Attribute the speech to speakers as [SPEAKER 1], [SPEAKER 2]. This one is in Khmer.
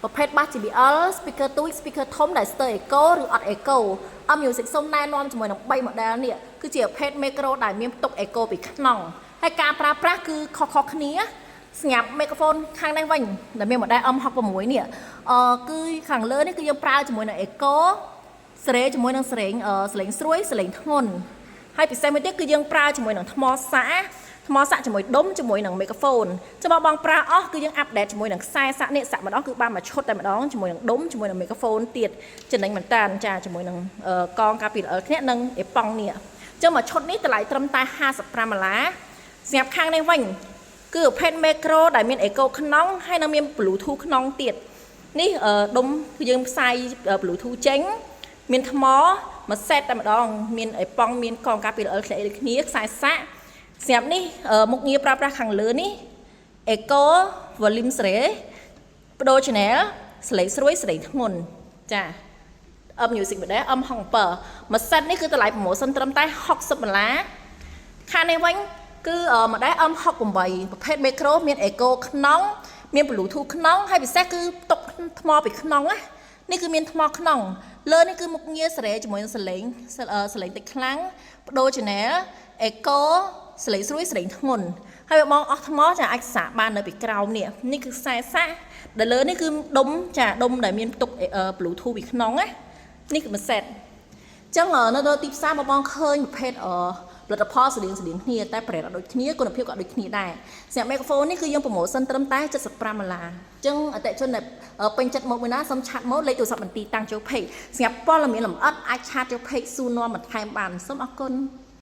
[SPEAKER 1] ប្រភេទបាស JBL speaker ទូច speaker ធំដែលស្ទើរ echo ឬអត់ echo M Music សូមណែនាំជាមួយនឹង3 model នេះគឺជាប្រភេទ micro ដែលមានផ្ទុក echo ពីក្នុងហើយការប្រើប្រាស់គឺខុសៗគ្នាសម្រាប់ microphone ខាងនេះវិញដែលមាន model M66 នេះគឺខាងលើនេះគឺយើងប្រើជាមួយនឹង echo សេរីជាមួយនឹងស្រេងសលេងស្រួយសលេងធ្ងន់ហើយពិសេសមួយទៀតគឺយើងប្រើជាមួយនឹងថ្មសាកថ្មសាកជាមួយដុំជាមួយនឹង microphone ចាំបងប្រើអស់គឺយើង update ជាមួយនឹងខ្សែសាកនេះសាកម្ដងគឺបានមួយឈុតតែម្ដងជាមួយនឹងដុំជាមួយនឹង microphone ទៀតចំណេញមែនតានចាជាមួយនឹងកងការពីល្អគ្នានិងអេប៉ុងនេះអញ្ចឹងមួយឈុតនេះតម្លៃត្រឹមតែ55ដុល្លារសម្រាប់ខាងនេះវិញគឺប្រភេទ micro ដែលមាន echo ក្នុងហើយនឹងមាន Bluetooth ក្នុងទៀតនេះដុំគឺយើងផ្សាយ Bluetooth ចេញមានថ្មមួយសេតតែម្ដងមានអេប៉ុងមានកងការពីល្អធ្លាក់ដូចគ្នាខ្សែសាកសម្រាប់នេះមុខងារប្រើប្រាស់ខាងលើនេះ echo volume ស្រេបដូរ channel សលេងស្រួយសលេងធ្ងន់ចា M Music ម្ដង M67 មួយសេតនេះគឺតម្លៃ promotion ត្រឹមតែ60ដុល្លារខាងនេះវិញគឺម្ដង M68 ប្រភេទ micro មាន echo ក្នុងមាន Bluetooth ក្នុងហើយពិសេសគឺផ្ទុកថ្មពីក្នុងណានេះគឺមានថ្មក្នុងលើនេះគឺមុខងារសេរីជាមួយនឹងសលេងសលេងតិចខ្លាំងបដូរ channel echo សលេងស្រួយសលេងធ្ងន់ហើយបងអស់ថ្មចាអាចសាកបាននៅពីក្រោមនេះនេះគឺខ្សែសាកដែលលើនេះគឺដុំចាដុំដែលមានផ្ទុក Bluetooth ពីក្នុងណានេះគឺមួយសេតចឹងនៅលើទីផ្សារបងបងឃើញប្រភេទអផលិតផលស្តៀងស្តៀងគ្នាតែ brand អត់ដូចគ្នាគុណភាពក៏អត់ដូចគ្នាដែរសម្រាប់ microphone នេះគឺយើង promotion ត្រឹមតែ75ដុល្លារអញ្ចឹងអតិថិជនដែលពេញចិត្តមកមួយណាសូម chat មកលេខទូរស័ព្ទបន្ទីតាំងចូល page សម្រាប់ព័ត៌មានលម្អិតអាច chat ចូល page សួរនាំបន្ថែមបានសូមអរគុណ។